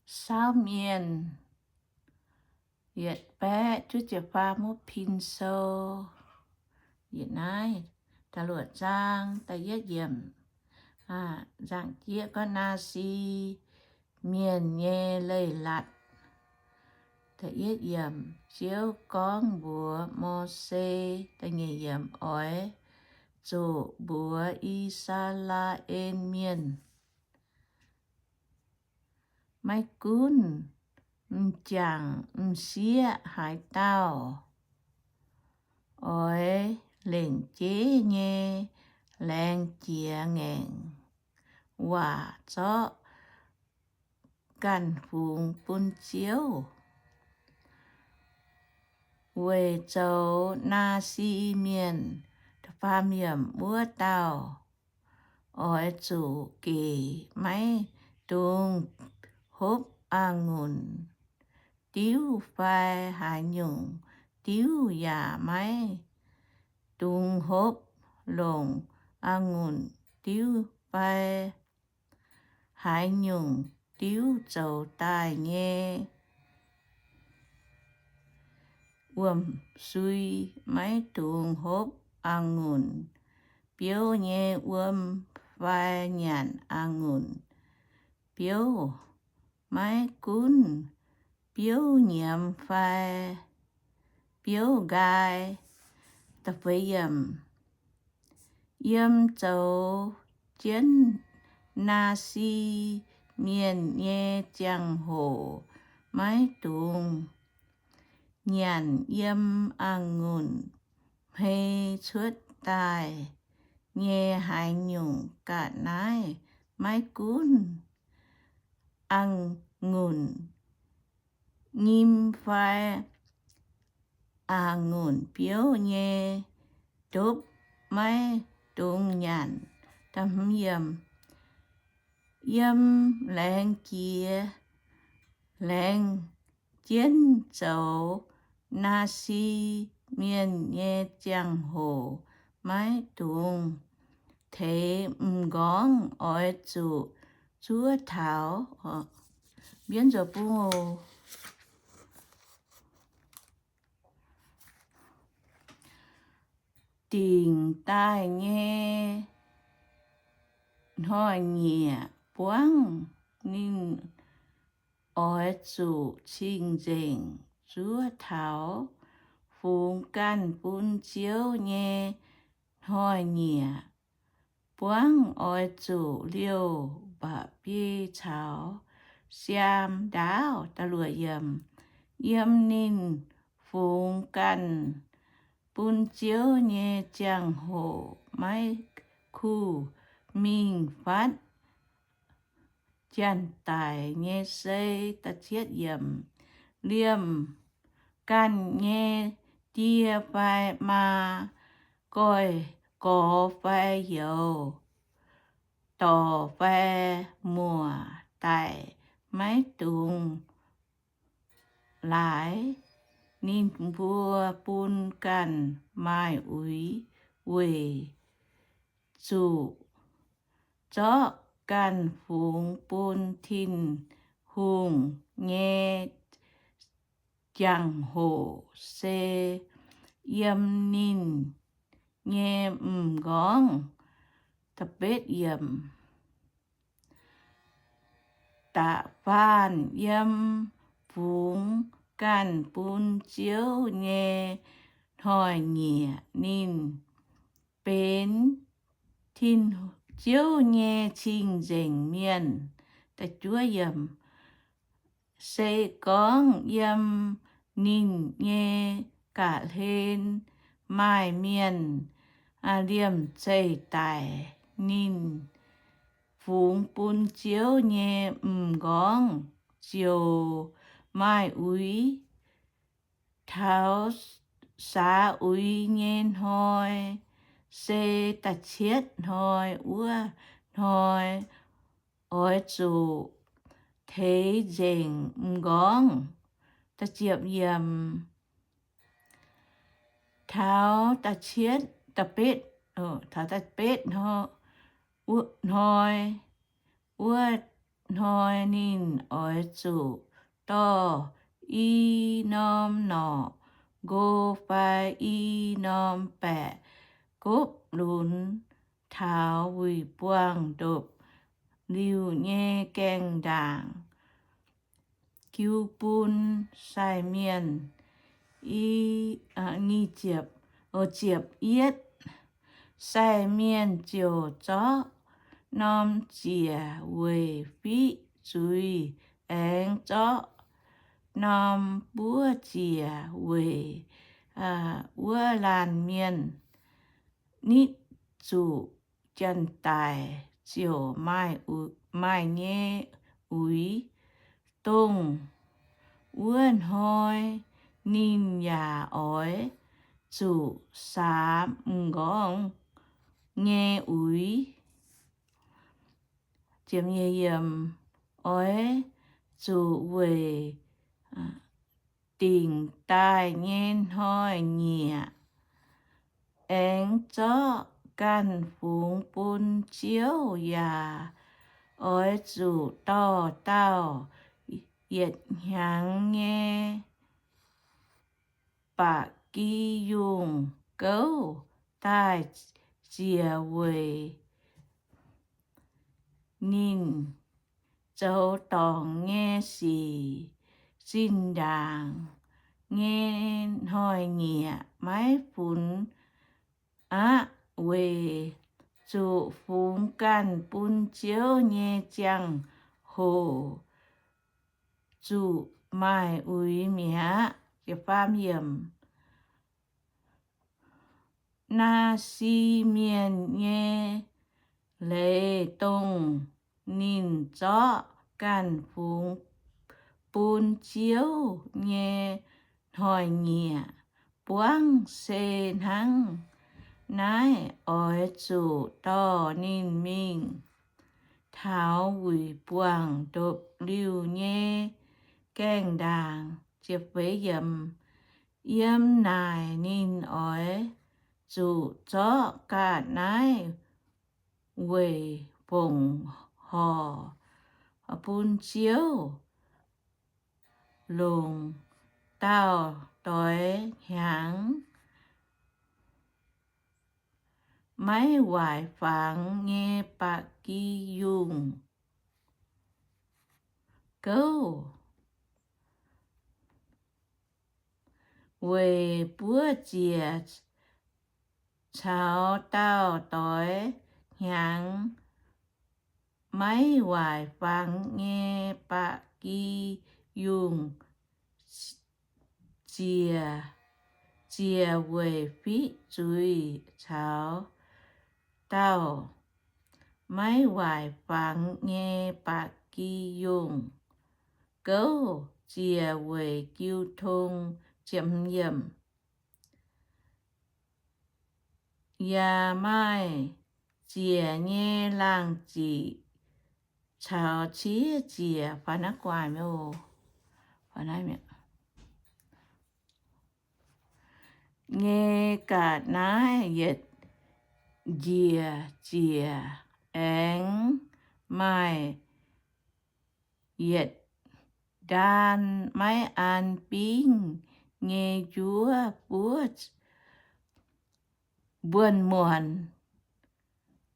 Saauv Mienh, yietc baeqv juov ziepc faam wuov pin sou. Yietc naaiv da'luoqc zaang da'yietv yiemc, nzangc jieqv gorngv Naasi Mienh nyei leiz-latc. Da'yietv yiemc, Ziouv gorngv mbuox Mose, da'nyeic yiemc, oix zuqc mbuox I^saa^laa^en Mienh, maiv gunv m'jangc m'sieqv haaix dauh, oix lengc jeiv nyei laengz jiex ngaengc waac zorqv ganh fungx bun Ziouv, weic zoux Naasi Mienh. Wuov dauh oix zuqc gec maiv dungx hopv a'ngunc diuv fai haaix nyungc diuv, yaac maiv dungx hopv longc a'ngunc diuv fai haaix nyungc diuv zoux daaih nyei wuom-sui. Maiv dungx hopv a'ngunc biouv nyei wuom fai nyanc a'ngunc biouv. Maiv gunv biouv nyiemz fai biouv nqaai. Yiem zoux jienv Naasi Mienh nyei ziangh hoc maiv dungx nyanc yiem a'ngunc hmei cuotv daaih nyei haaix nyungc ga'naaiv, maiv gunv a'ngunc nyim fai a'ngunc biouv nyei ndopv maiv dungx nyanc. Yiem laengz jiex, laengz jienv zoux Naasi Mienh nyei ziangh hoc maiv dungx teix m'nqorngv, oix zuqc zuov taux. Mbienv nzoux bung oc. Dingc daaih nyei hnoi-nyieqc buangv ninh oix zuqc cing-nzengc zuov taux. Fungx ganh bun Ziouv nyei hnoi-nyieqc buangv oix zuqc liouh mba'biei caux siaam ndaauv. Yiem ninh fungx ganh bun Ziouv nyei ziangh hoc maiv kuh mingh fatv janx-daic nyei sei. Liemh ganh nyei die fai maa, goix gorx fai youz, dorc fai muoc daic maiv dungx laaix. Ninh mbuo bun ganh maaih uix weic zuqc zorqv ganh fungx bun Tin-Hungh nyei ziangh hoc se yiem ninh nyei m'nqorngv. Da'faanh yiem fungx ganh bun Ziouv nyei hnoi-nyieqc ninh benx Ziouv nyei cing-nzengc mienh. Se gorngv yiem ninh nyei ga'hlen maaih mienh liemh zeih daic, ninh fungx bun Ziouv nyei m'nqorngv ziouc maaih uix. Taux saax uix nyei hnoi se da'cietv hnoi. Wuov hnoi oix zuqc teix nzengc m'nqorngv. Taux da'cietv, da'betv, da'betv hnoi, wuov hnoi ninh oix zuqc dorh i norm norqc nqo fai i norm baeqc gopv lunx taux wuic buangh ndopv-liuh nyei gaengh ndaangc jiu bun sai mienh. I, ziepc yietv, sai mienh ziouc zorqv norm ziec weic fiqv zuiz aengx zorqv norm buov ziec weic wuov laanh mienh. Nitv zuqc janx-daic ziouc maaih nyei uix, dongh wuov hnoi ninh yaac oix zuqc saamx m'nqorngv nyei uix. Oix zuqc weic dingc daaih nyei hnoi-nyieqc aengx zorqv ganh fungx bun Ziouv yaac oix zuqc dorh dauh yietc hnyangx nyei ba'gi yungh gouv daaih ziec weic ninh zoux dorngc nyei sic. Zinh ndaangc nyei hnoi-nyieqc maiv funx aqv, weic zuqc fungx ganh bun Ziouv nyei ziangh hoc zuqc maaih uix mi'aqv. Naasi Mienh nyei leiz, dongh ninh zorqv ganh fungx bun Ziouv nyei hnoi-nyieqc buangv se hnangv naaiv. Oix zuqc dorh ninh mingh taux wuic buangh ndopv-liuh nyei gaengh ndaangc. Yiem naaic ninh oix zuqc zorqv ga'naaiv weic fongc horc bun Ziouv, longc dauh doix hnyangx maiv waaic fangx nyei ba'gi yungh gouv, weic buov ziec caux dauh doix hnyangx maiv waaic fangx nyei ba'gi yungh ziec, ziec weic fiqv zuiz caux dauh maiv waaic fangx nyei ba'gi yungh gouv, ziec weic jiu tong. Yaac maaih ziec nyei laangh ziqc caux ciev ziec nyei ga'naaiv yietc njiec ziec, aengx maaih yietc ndaan maiv an bingv nyei njuov buov mbuonx-muonc,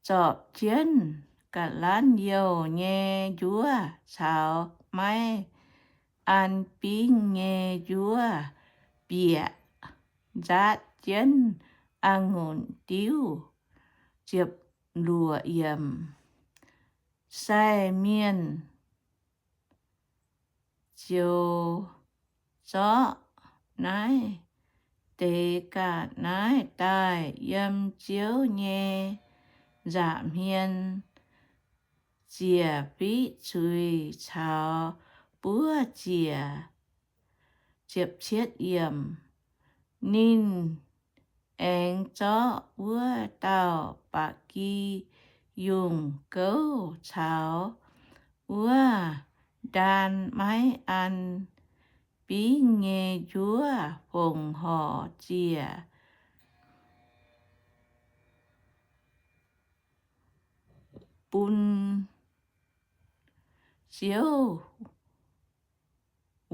zorpc jienv ga'lanv youh nyei njuov caux maiv an bingv nyei njuov bieqc, nzaatv jienv a'ngunc diuv. Sai mienh ziouc zorqv naaiv deix ga'naaiv daaih yiem Ziouv nyei nza'hmien ziec fiqv zuiz caux buov ziec. Ninh aengx zorqv wuov dauh ba'gi yungh gouv caux wuov ndaan maiv an bingv nyei njuov fongc horc ziec bun Ziouv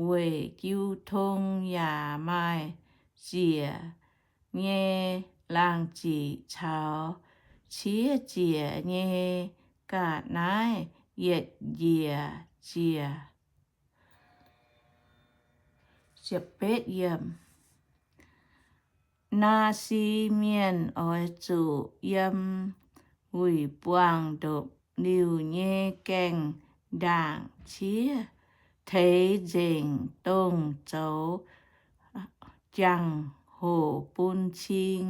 weic jiu tong yaac maaih ziec nyei laangz ziqc caux ciev ziec nyei ga'naaiv yietc njiec ziec. Naasi Mienh oix zuqc yiem wuic buangh ndopv-liuh nyei gaengh ndaangc ciev, teix nzengc dongh zoux jangx-hoc bun cing.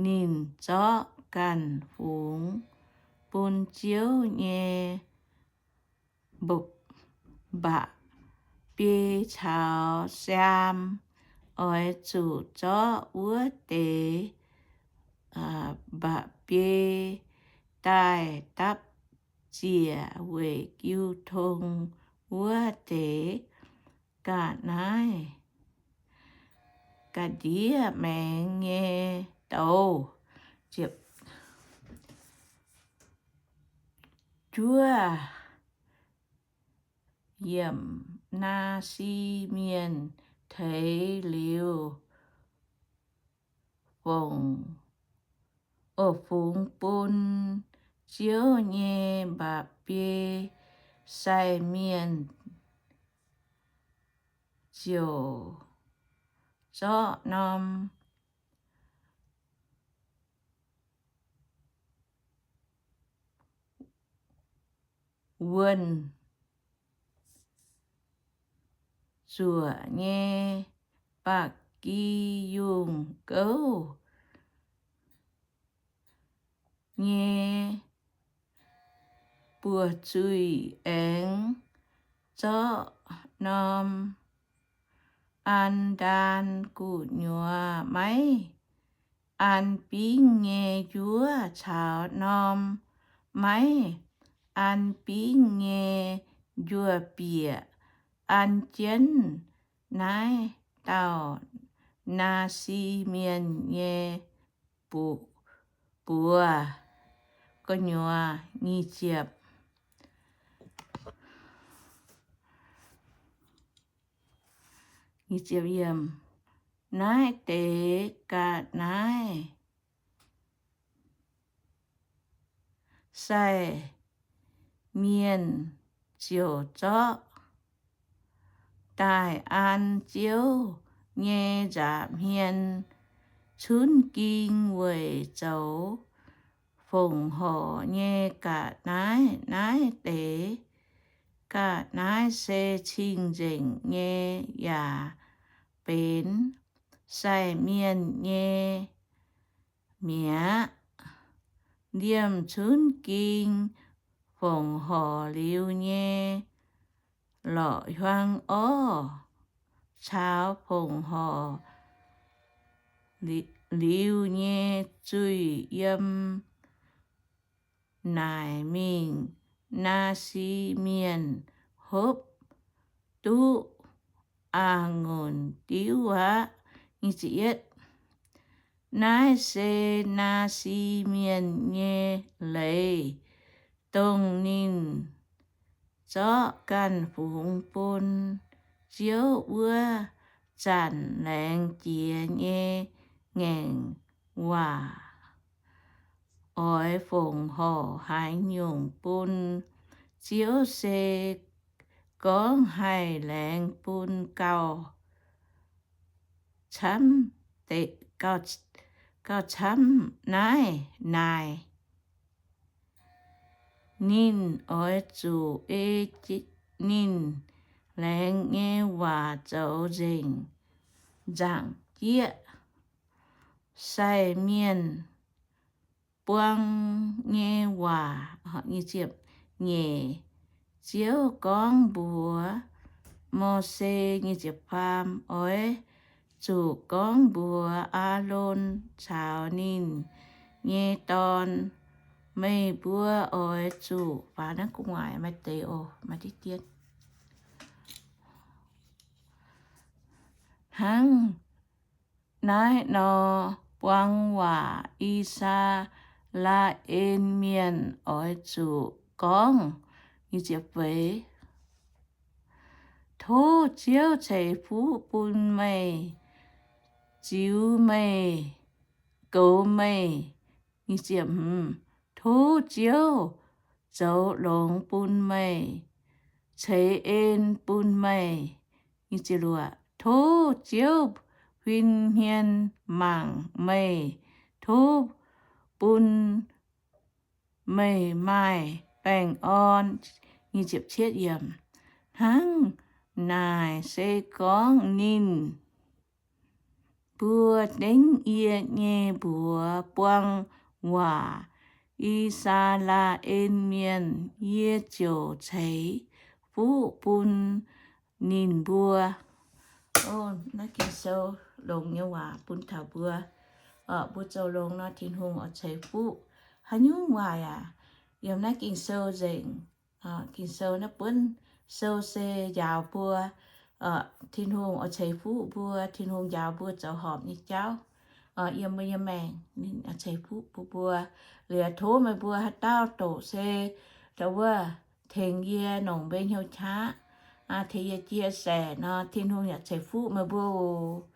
Ninh zorqv ganh fungx bun Ziouv nyei mba'biei caux saam. Oix zuqc zorqv wuov deix mba'biei daaih dapv ziec weic jiu tong wuov deix ga'naaiv ga'ndiev maengx nyei douz. Juov, Naasi Mienh teix liuz fongc, fungx bun Ziouv nyei mba'biei, sai mienh ziouc zorqv norm wuonh zuoqc nyei ba'gi yungh gouv nyei buoz-zuih aengx zorqv norm an ndaan gu'nyuoz maiv an bingv nyei njuov caux norm maiv an bingv nyei njuov-bieqc an jienv naaiv dauh Naasi Mienh nyei buoz gu'nyuoz. Naaiv deix ga'naaiv sai mienh ziouc zorqv daaih an Ziouv nyei nza'hmien cunv ging weic zoux fongc horc nyei ga'naaiv. Naaiv deix ga'naaiv se cing-nzengc nyei yaac benx sai mienh nyei mi'aqv. Liemh cunv ging fongc horc liuz nyei lorqc hiuang orv caux fongc horc liuz nyei zuih yiem naaic mingh Naasi Mienh hopv duqv a'ngunc diuv aqv. Naaiv se Naasi Mienh nyei leiz, dongh ninh zorqv ganh fungx bun Ziouv wuov zanc laengz jiex nyei ngaengc waac. Oix fongc horc haaix nyungc bun Ziouv se gorngv haih laengz bun gauh camv, gauh camv naaiv naaic. Ninh oix zuqc ei ninh laengz nyei waac zoux nzengc nzaangc jieqv. Sai mienh buang nyei waac. Nyeic, Ziouv gorngv mbuox Mose, nyeic ziepc faam, oix zuqc gorngv mbuox Aalon caux ninh nyei dorn, meih mbuo oix zuqc, faaux naaiv gu'nguaaic maaih deix oc, maaih diqv dien. Hnangv naaiv nor, buang waac I^saa^laa^en Mienh oix zuqc gorngv, nyeic ziepc feix, Tov Ziouv ceix fuqv bun meih, ziux meih, goux meih. Tov Ziouv zoux longx bun meih, ceix en bun meih. Tov Ziouv huin hmien mangc meih. Tov bun meih maaih baengh orn. Hnangv naaic se gorngv ninh mbuo dengv yie nyei mbuox buang waac, I^saa^laa^en Mienh, yie ziouc ceix fuqv bun ninh mbuo. Naaiv Ging-Sou longx nyei waac bun taux mbuo. Mbuo zoux longx nor, Tin-Hungh oix ceix fuqv. Haaix nyungc waaic aac, yiem naaiv Ging-Sou nzengc. Ging-Sou naaiv buonv sou se njaaux mbuo, Tin-Hungh oix ceix fuqv mbuo, Tin-Hungh njaaux mbuo zoux horpc nyei jauv. Yiem mbuo nyei maengc ninh ceix fuqv bun mbuo. Liuz tov meih mbuo haaix dauh doqc se wuov tengx yie nongc mbuo hnyouv qaqv, tengx yie chia sẻ nor, Tin-Hungh yaac ceix fuqv meih mbuo oc.